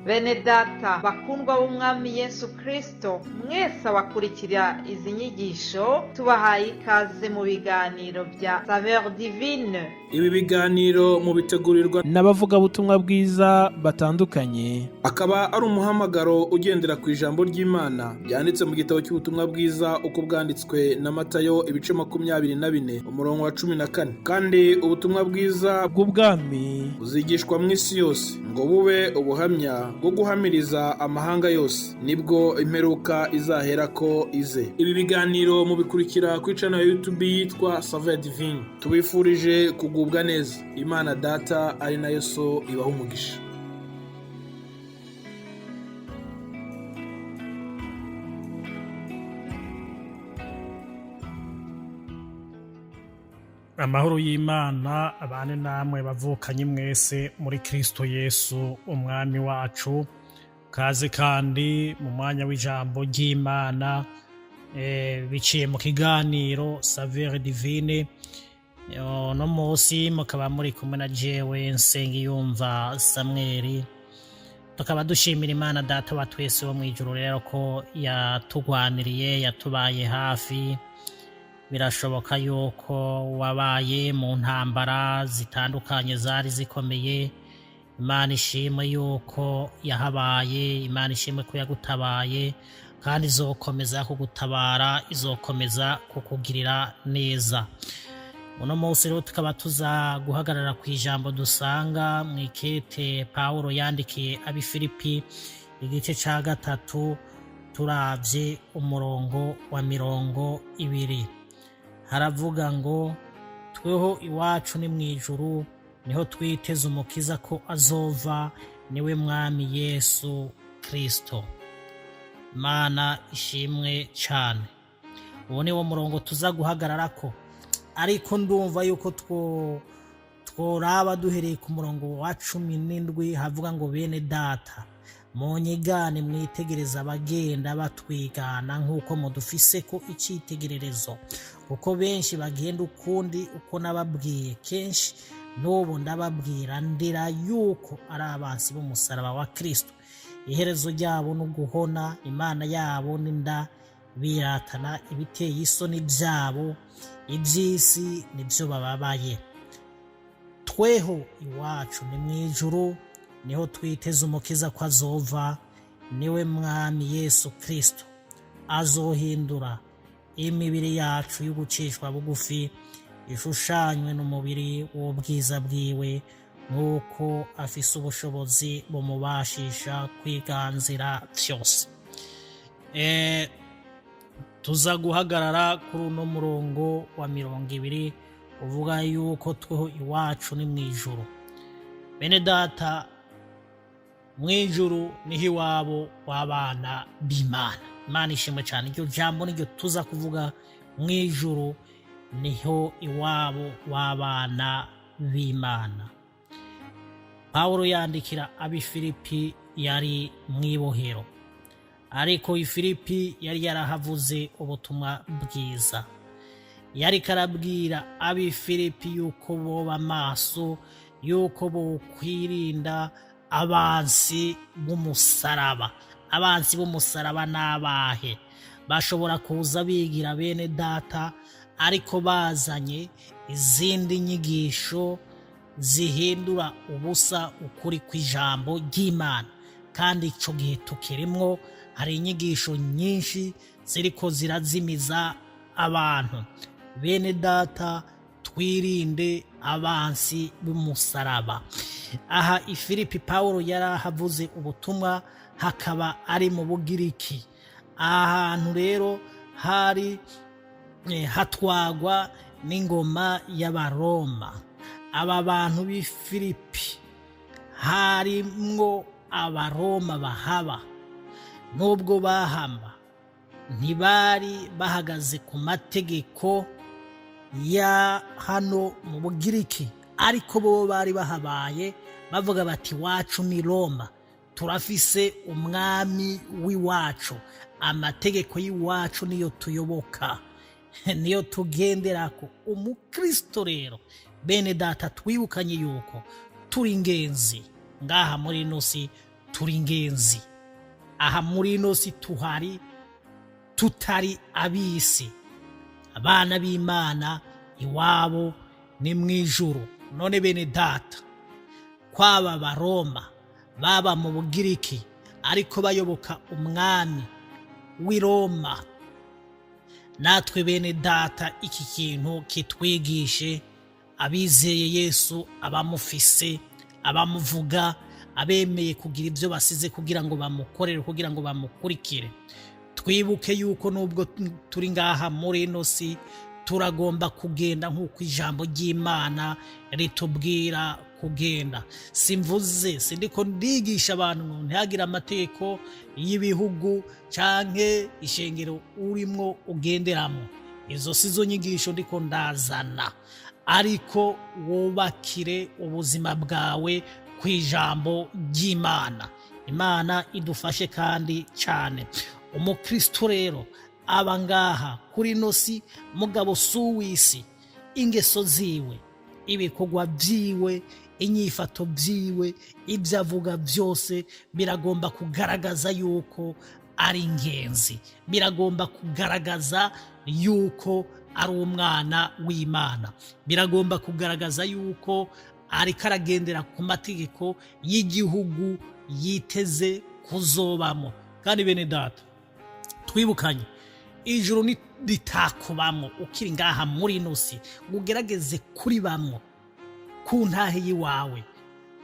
Bene data bakundwa b'Umwami Yesu Kristo, mwese abakurikira izi nyigisho, tubahaye ikaze mu biganiro bya Saveur Divine. Ibi biganiro mubitegurirwa n'abavugabutumwa bwiza batandukanye. Akaba ari umuhamagaro ugendera ku ijambo ry'Imana ryanditse mu gitabo cy'ubutumwa bwiza uko bwanditswe na Matayo, ibice 24, umurongo wa 14. Kandi ubutumwa bwiza bw'ubwami buzigishwa mu isi yose ngo bube ubuhamya bwo guhamiriza amahanga yose, nibwo imperuka izaherako ize. Ibi biganiro mubikurikira kuri channel ya YouTube yitwa Saveur Divine. Tubifurije kugubwa neza. Imana Data ari nayo So ibaha umugisha. Amahoro y'Imana abane namwe bavukanye mwese muri Kristo Yesu Umwami wacu. Kaze kandi mu mwanya w'ijambo ry'Imana biciye mu kiganiro Saveur Divine. Uno munsi mukaba muri kumwe na jewe Nsengiyumva Samweli. Tukaba dushimira Imana Data wa twese wo mw'ijuru rero ko yatugwaniriye, yatubaye hafi. Birashoboka yuko wabaye mu ntambara zitandukanye zari zikomeye. Imana ishimwe yuko yahabaye, Imana ishimwe ko yagutabaye, kandi izokomeza kugutabara, izokomeza kukugirira neza. Uno munsi rero tukaba tuza guhagarara ku ijambo dusanga mu ikete Pawulo yandikiye ab'i Filipi, igice ca 3, turavye umurongo wa 20. Haravuga ngo: "Tweho iwacu ni mu ijuru, niho twiteze Umukiza ko azova, niwe Mwami Yesu Kristo." Imana ishimwe cane. Uwo ni wo murongo tuza guhagararako, ariko ndumva yuko tworaba duhereye ku murongo wa 17. Havuga ngo: "Bene data, munyigane, mwitegereza abagenda batwigana nk'uko mudufise ko icyitegererezo, kuko benshi bagenda ukundi uko nababwiye kenshi, n'ubu ndababwira ndira yuko ari abansi b'umusaraba wa Kristo. Iherezo ryabo ni uguhona, imana yabo n'inda, biratana ibiteye isoni byabo, iby'isi nibyo bababaye. Tweho iwacu ni mu ijuru, niho twiteze Umukiza ko azova, niwe Mwami Yesu Kristo. Azohindura imibiri yacu y'ugucishwa bugufi ishushanywe n'umubiri w'ubwiza bwiwe, nk'uko afise ubushobozi bumubashisha kwiganzira vyose." Tuza guhagarara kuri uno murongo wa 20 uvuga yuko tweho iwacu ni mu ijuru. Bene data, mu ijuru niho iwabo w'abana b'Imana. Imana ishimwe cyane. Iryo jambo niryo tuza kuvuga: mu ijuru niho iwabo w'abana b'Imana. Pawulo yandikira ab'i Filipi yari mu ibohero, ariko i Filipi yari yarahavuze ubutumwa bwiza. Yari karabwira ab'i Filipi yuko boba amaso, yuko bokwirinda abansi b'umusaraba. Abansi b'umusaraba n'abahe? Bashobora kuza bigira bene data, ariko bazanye izindi nyigisho zihindura ubusa ukuri kw'ijambo ry'Imana. Kandi ico gihe tukirimwo, hari inyigisho nyinshi ziriko zirazimiza abantu. Bene data, twirinde abansi b'umusaraba. Aha i Filipi Pawulo yarahavuze ubutumwa, hakaba ari mu Bugiriki. Aha hantu rero hari hatwagwa n'ingoma y'Abaroma. Aba bantu b'i Filipi harimwo Abaroma bahaba. Nubwo bahama, ntibari bahagaze ku mategeko ya hano mu Bugiriki, ariko bo bari bahabaye bavuga bati: "Wacu ni Roma, turafise umwami w'iwacu, amategeko y'iwacu niyo tuyoboka, niyo tugenderako." Umukristo rero, bene data, twibukanye yuko turi ingenzi ngaha muri ino si. Turi ingenzi aha muri ino si, tuhari tutari ab'isi. Abana b'Imana iwabo ni mu ijuru. None bene data, kwaba Baroma, baba mu Bugiriki, ariko bayoboka umwami w'i Roma, natwe bene data iki kintu kitwigishe: abizeye Yesu, abamufise, abamuvuga, abemeye kugira ibyo basize kugira ngo bamukorere, kugira ngo bamukurikire, twibuke yuko nubwo turi ngaha muri ino si, turagomba kugenda nk'uko ijambo ry'Imana ritubwira kugenda. Simvuze, sindiko ndigisha abantu ngo ntihagire amategeko y'ibihugu canke ishengero urimwo ugenderamo. Izo si zo nyigisho ndiko ndazana, ariko wubakire ubuzima bwawe ku ijambo ry'Imana. Imana idufashe kandi cyane. Umukristo rero aba ngaha kuri ino si, mugabo si uw'isi. Ingeso ziwe, ibikorwa byiwe, inyifato byiwe, ibyo avuga byose biragomba kugaragaza yuko ari ingenzi, biragomba kugaragaza yuko ari umwana w'Imana, biragomba kugaragaza yuko ariko aragendera ku mategeko y'igihugu yiteze kuzobamo. Kandi bene data, twibukanye, ijuru ritakubamwo ukiri ngaha muri ino si ngo ugerageze kuribamwo ku ntahe y'iwawe,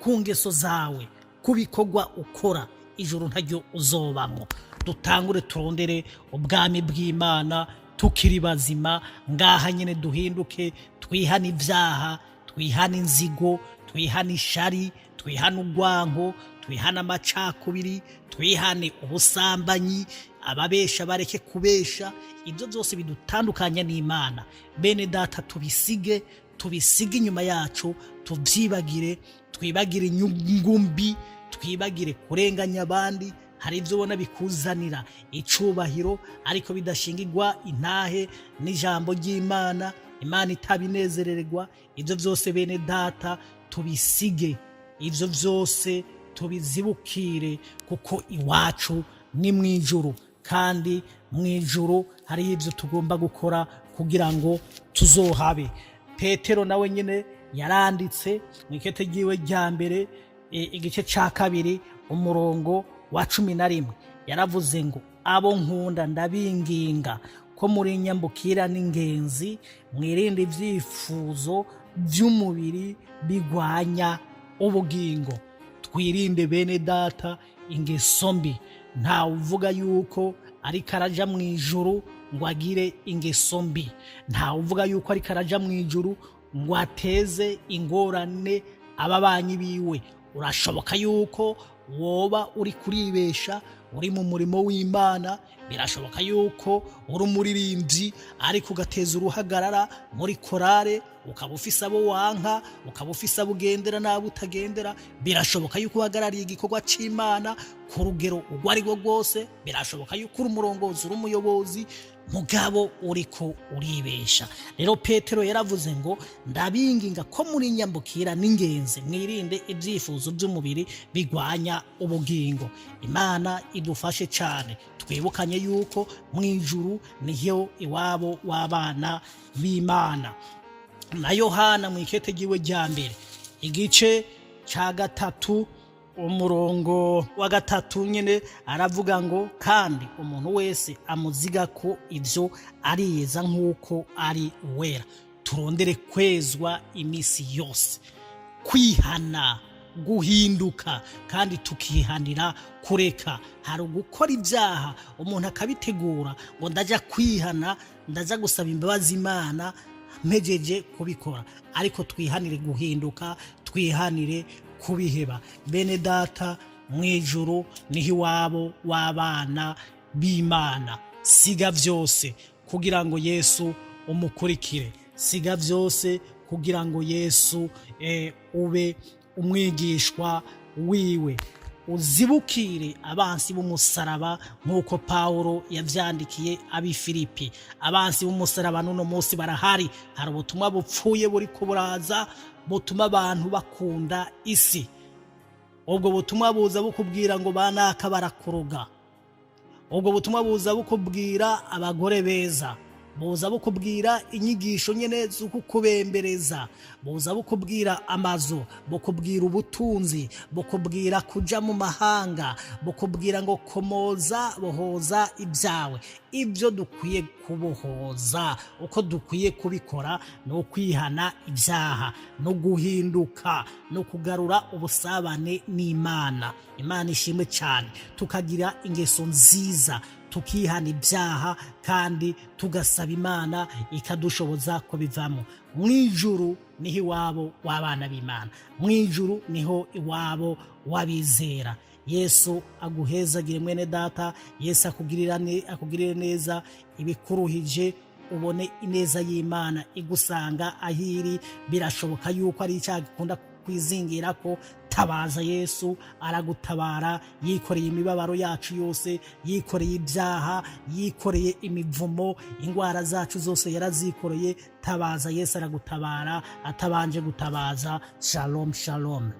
ku ngeso zawe, ku bikorwa ukora, ijuru ntaryo uzobamwo. Dutangure turondere ubwami bw'Imana tukiri bazima ngaha nyine, duhinduke, twihane ibyaha, twihane inzigo, twihane ishari, twihane urwango, twihane amacakubiri, twihane ubusambanyi, ababesha bareke kubesha. Ibyo byose bidutandukanya n'Imana, bene data, tubisige, tubisige inyuma yacu, tubyibagire. Twibagire inyungu mbi, twibagire kurenganya abandi. Hari ibyo ubona bikuzanira icubahiro ariko bidashingirwa intahe n'ijambo ry'Imana, Imana itabinezererwa. Ibyo byose, bene data, tubisige, ibyo byose tubizibukire, kuko iwacu ni mu ijuru, kandi mu ijuru hariho ibyo tugomba gukora kugira ngo tuzohabe. Petero nawe nyine yaranditse mu ikete ryiwe rya mbere, igice cya 2, umurongo wa 11, yaravuze ngo: "Abo nkunda, ndabinginga ko muri nyambukira n'ingenzi, mwirinde ibyifuzo by'umubiri bigwanya ubugingo." Twirinde, bene data, ingeso mbi. Ntawe uvuga yuko ariko araja mu ijuru ngo agire ingeso mbi. Ntawe uvuga yuko ariko araja mu ijuru ngo ateze ingorane ababanyi biwe. Urashoboka yuko woba uri kuribesha uri mu murimo w'Imana, birashoboka yuko uri umuririmbyi ariko ugateza uruhagarara muri korale, ukaba ufise abo wanka, ukaba ufise abo ugendera n'abo utagendera. Birashoboka yuko uhagarariye igikorwa c'Imana ku rugero urwo ari rwo rwose. Birashoboka yuko uri umurongozi, uri umuyobozi, mugabo uriko uribesha. Rero Petero yaravuze ngo: "Ndabinginga ko muri nyambukira n'ingenzi, mwirinde ibyifuzo by'umubiri bigwanya ubugingo." Imana idufashe cyane. Twibukanye yuko mu ijuru niyo iwabo w'abana b'Imana. Na Yohana mu ikete ryiwe rya mbere, igice cya 3, umurongo wa 3 nyine, aravuga ngo: "Kandi umuntu wese amuziga ko ibyo ariyeza nk'uko ari uwera." Turondere kwezwa iminsi yose, kwihana, guhinduka, kandi tukihanira kureka. Hari ugukora ibyaha umuntu akabitegura ngo ndajya kwihana, ndajya gusaba imbabazi Imana mpejeje kubikora, ariko twihanire guhinduka, twihanire kubiheba. Bene data, mu ijuru niho iwabo w'abana b'Imana. Siga byose kugira ngo Yesu umukurikire, siga byose kugira ngo Yesu ube umwigishwa wiwe. Uzibukire abansi b'umusaraba nk'uko Pawulo yavyandikiye ab'i Filipi. Abansi b'umusaraba n'uno munsi barahari. Hari ubutumwa bupfuye buriko buraza butuma abantu bakunda isi. Ubwo butumwa buza bukubwira ngo banaka barakuruga. Ubwo butumwa buza bukubwira abagore beza, buza bukubwira inyigisho nyene z'ukukubembereza, buza bukubwira amazu, bukubwira ubutunzi, bukubwira kuja mu mahanga, bukubwira ngo komoza, bohoza ibyawe. Ibyo dukwiye kubohoza, uko dukwiye kubikora ni ukwihana ibyaha no guhinduka no kugarura ubusabane n'Imana. Imana ishimwe cyane. Tukagira ingeso nziza, tukihana ibyaha kandi tugasaba Imana ikadushoboza kubivamo. Mu ijuru niho iwabo w'abana b'Imana, mu ijuru niho iwabo w'abizera. Yesu aguhezagire, mwene data. Yesu akugirire neza. Ibikuruhije, ubone ineza y'Imana igusanga aho iri. Birashoboka yuko ari icyaha gikunda kwizingira ko tabaza Yesu, aragutabara. Yikoreye imibabaro yacu yose, yikoreye ibyaha, yikoreye imivumo, indwara zacu zose yarazikoreye. Tabaza Yesu, aragutabara atabanje gutabaza. Shalom, shalom.